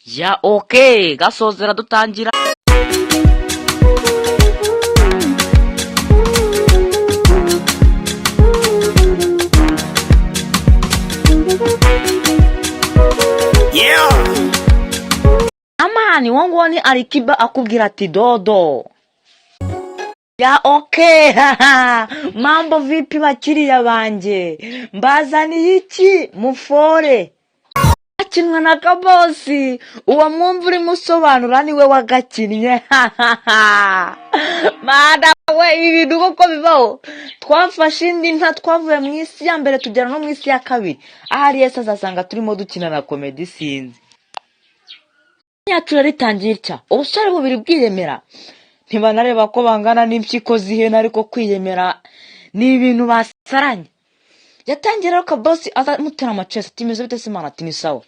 Ya, okay, gasozera dutangira. Yeah. Amani uwo nguwo ni Alikiba akubwira ati dodo. Ya, okay, mambo vipi bakiriya banjye? Mbazaniye iki? Mufore akinwa na Kabosi. Uwo mwumva urimo usobanura niwe wagakinnye. Mana we, ibi bintu koko bibaho. Twafashe indi nta, twavuye mu isi ya mbere tugera no mu isi ya kabiri. Ahari Yesu azasanga turimo dukina na comedy, sinzi. Yacu rero itangiye itya: ubusore bubiri bwiyemera, ntibanareba ko bangana n'impyiko z'ihene, ariko kwiyemera ni ibintu basaranye. Yatangiye rero Kabosi azamutera amacesi ati: "Meze bite se mana?" Ati: "Ni sawa."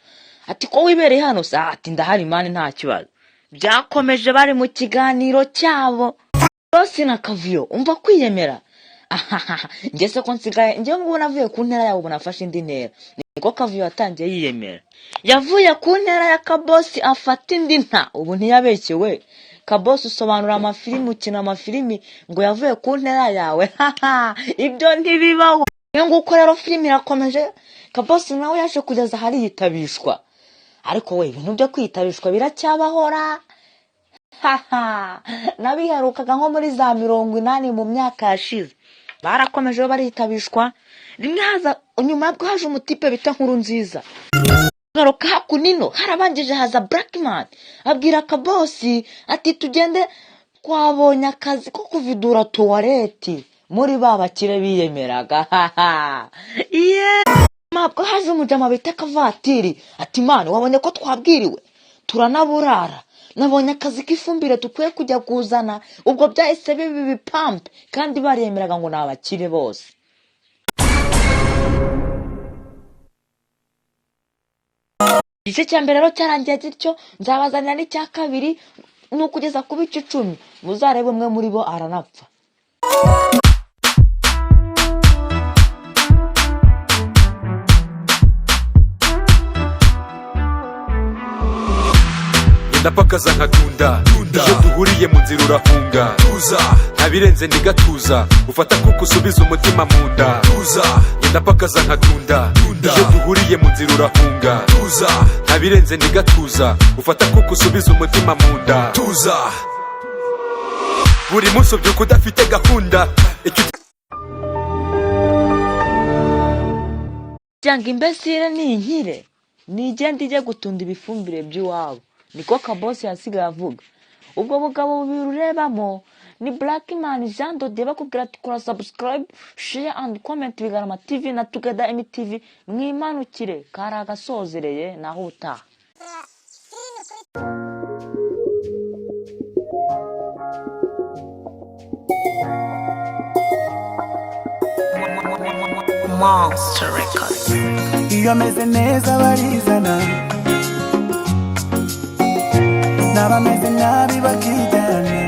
Ati: "Ko wibereye hano se?" Ati: "Ndahari man, nta kibazo." Byakomeje bari mu kiganiro cyabo, Bosi na Kavuyo. Umva kwiyemera! Ahahaha, njye se ko nsigaye, njyewe ngubu navuye ku ntera yabo, ubu nafashe indi ntera. Niko Kavuyo yatangiye yiyemera. Yavuye ku ntera ya Kabosi afata indi nta. Ubu ntiyabeshyewe Kabosi usobanura amafilimi, ukina amafilimi, ngo yavuye ku ntera yawe. Haha, ibyo ntibibaho. Iyo nguko rero filimi irakomeje. Kabosi nawe yaje kugeza ahari yitabishwa. Ariko we, ibintu byo kwitabishwa biracyabahora. Haha, nabiherukaga nko muri za 80 mu myaka yashize. Barakomeje baritabishwa. Rimwe haza nyuma bwo haje umutipe bita Nkuru Nziza. Garuka hakunino harabangije haza Blackman abwira Kabosi ati: "Tugende, twabonye akazi ko kuvidura tuwareti muri ba bakire biyemeraga." Haha, yeah. Ntabwo haje umujama bita Kavatiri ati: "Mana, wabonye ko twabwiriwe turanaburara? Nabonye akazi k'ifumbire dukwiye kujya kuzana." Ubwo byahise biba ibipampe kandi bariyemeraga ngo ni abakire bose. Igice cya mbere rero cyarangiye gityo. Nzabazanira n'icya kabiri, ni ukugeza ku bice 10. Muzarebe, umwe muri bo aranapfa. Ngenda pakaza nkatunda. Iyo duhuriye mu nzira urahunga. Tuza, ntabirenze ndigatuza, ufata kuko usubiza umutima mu nda. Tuza, ngenda pakaza nkatunda. Iyo duhuriye mu nzira urahunga. Tuza, ntabirenze ndigatuza, ufata kuko usubiza umutima mu nda. Tuza, buri munsi ubyuka udafite gahunda, icyo Cyangwa imbesire ni inkire, nigenda ijye gutunda ibifumbire by'iwabo. Niko Kabosi yasigaye avuga. Ubwo bugabo bubiri urebamo ni Blackman Jean Dode, bakubwira ati: "Kora subscribe, share and comment." Bigarama TV na Together MTV, mwimanukire kari agasozereye. Naho utaha. Monster Records. Iyo ameze neza barizana, n'abameze nabi bakijyana.